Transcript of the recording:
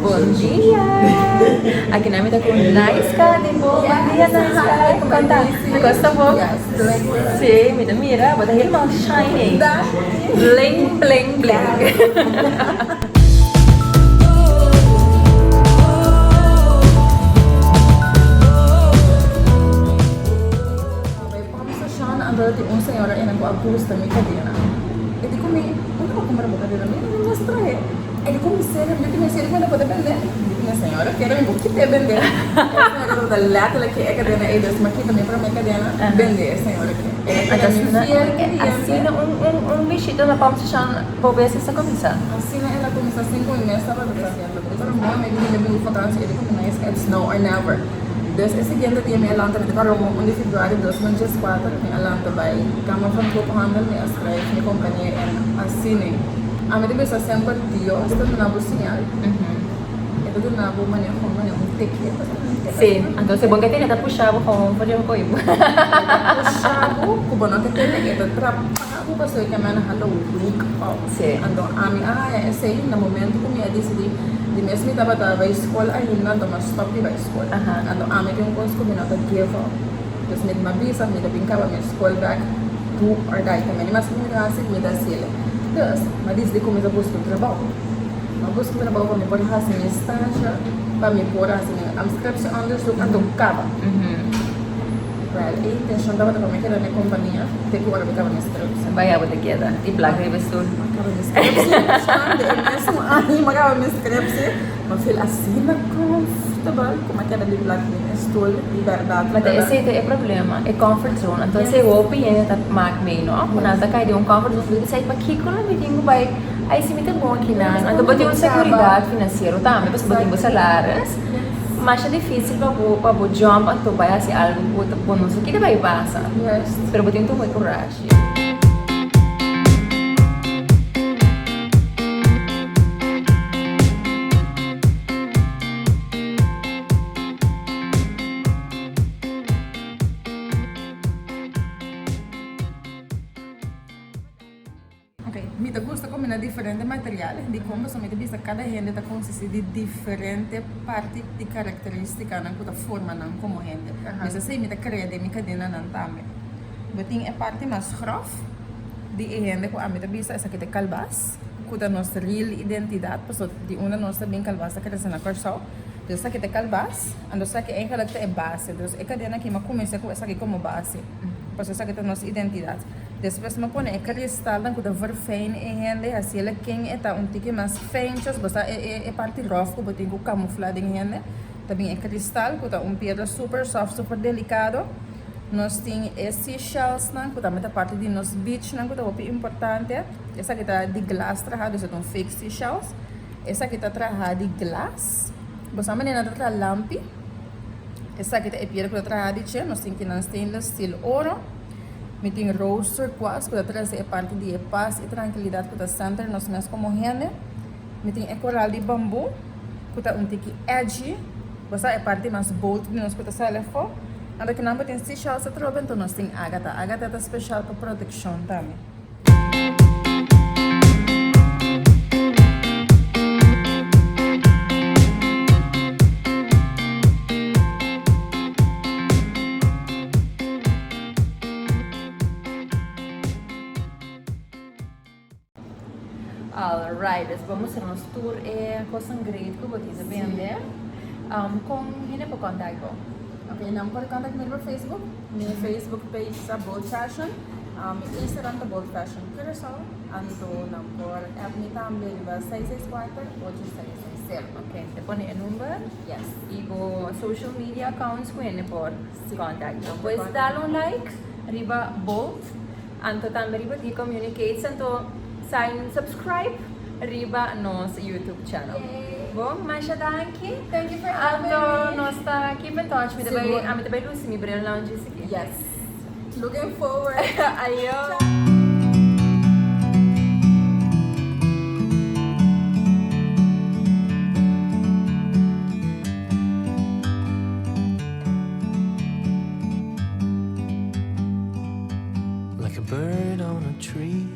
Bon dia! Aki nan mi ta ku Naiska di bo. Bon dia Naiska! Kon ta? Kos ta bon? Si, mi ta mira, bo ta helemaal shining. Bling bling bling. Bai pump station anto tin un señora einan ku a gusta mi kadena. E di ku mi, Unda bo kumpra bo kadena? Mi no mester trahe. E di ku mi, Serio? Mi di ku mi, Serio ku mi no por ta bende? Mi di ku mi, Señora kere mi por kita e bende. E señora tabata letterlijk ke e kadena ei, dus mi a kita mi prome kadena bende e señora ke. E a keda mi fiel cliente. Asina un bishita na pump station bo beses a kuminsá? Asina el a kuminsá sin ku mi mes tabata sa. Pero mooi mi di mi vakantie e di ku mi nice it's now or never. Dus e siguiente dia mi a lanta mi ta kòrda un di februari 2014 mi a lanta bai Kamer van Koophandel mi a schrijf mi kompania in asina. Ami ta bisa semper Dios ta duna bo señal e ta duna bo manera kon manera un tiki. Si, anto si bo ke tene ta pusha bo kon for di bo koe bo. E ta pusha bo ku bo no ke tene e ta trapa bo pasobra e ke manda halo wake up. Si. Anto ami a haña esei na momento ku mi a disidí di mes mi tabata bai skol ainda anto mi a stòp di bai skol. Anto ami tin un kos ku mi no ta give up. Dus mi a bisa mi ta bin kaba mi skol bèk do or die. Ta meni mas ku mi ta hasi mi ta hasiel. Dus mi a disidí kuminsá buska un trabou. Mi a buska un trabou pa mi por hasi mi stage, pa mi por hasi mi scriptieonderzoek anto kaba. Well, e intenshon tabata pa mi keda na e kompania te ku ora mi kaba mi scriptie. Baya bo ta keda i plak riba e stoel. Mi a kaba mi scriptie, Shande, e mesun aña mi a kaba mi scriptie. Mi a feel asina comfortable ku mi a keda di plak den e stoel, di bèrdat. Ma ta esei ta e problema, e comfort zone. Anto esei hopi hende ta mak mee, no? Ku nan ta kai den un comfort zone, bo ta bisa, pakiko lo mi tin ku bai? Ai, si mi ta bon akinan. Anto bo tin un seguridat finansiero tambe, pasobra bo tin bo salaris. Masha difícil pa bo pa bo jump anto bai hasi algo ku bo bo no sa kiko ta bai pasa. Pero bo tin tuma e kurashi. Ok, mi ta gusta combina diferente material, dicon pasobra mi ta bisa cada hende ta consisti di diferente parti di caracteristicanan cu ta forma nan como hende. Pues esey mi ta crea den mi cadenanan tambe. Bo tin e parti mas grof di e hende cu ami ta bisa esaki ta e calbas, cu ta nos real identidad, pasobra di unda nos ta bin calbas ta crece na Corsou. Dus esaki ta e calbas, anto esaki eigenlijk ta e base. Dus e cadena aki mi a cuminsa cu esaki como base, pasobra esaki ta nos identidad. Despues mi a pone e kristalnan ku ta verfijn e hende, hasiel ken e ta un tiki mas fijntjes, bo sa e e parti rof ku bo tin ku kamufla den hende, ta bin e kristal ku ta un piedra super soft, super delikado. Nos tin e seashellsnan ku tambe ta parti di nos beachnan ku ta hopi importante. Esaki ta di glas traha, dus e ta un fake seashells. Esaki ta traha di glas. Bo sa manera nan ta traha lampi? Esaki ta e piedra ku ta traha di dje. Nos tin kinan stainless steel oro. Mi tin rose turquoise ku ta trese e parti di e pas i trankilidat ku ta center nos mes komo hende. Mi tin e koral di bambu ku ta un tiki edgy, bo sa e parti mas bold di nos ku ta sali afó. Anto kinan bo tin seashells atrobe, anto nos tin ágata. Ágata ta speshal pa protekshon tambe. Alright, dus bo mustra nos tur e kosnan great ku bo tin ta bende. Kon hende por contact bo? Ok, nan por contact mi riba Facebook. Mi Facebook page ta Bold Fashion. Mi Instagram ta Bold Fashion Curaçao. Anto nan por app mi tambe riba 664 8660. Ok, te pone e number. Yes. Y bo social media accounts ku hende por contact bo. Pues dal un like riba Bold, anto tambe riba di Communicates, anto sign subscribe riba nos YouTube channel. Yay. Bon, masha danki. Thank you for having me. Anto nos ta keep in touch. Mi ta bai, Sigur. ami ta bai luci mi bril lounge esaki. Yes. Looking forward. Ayo. Like a bird on a tree.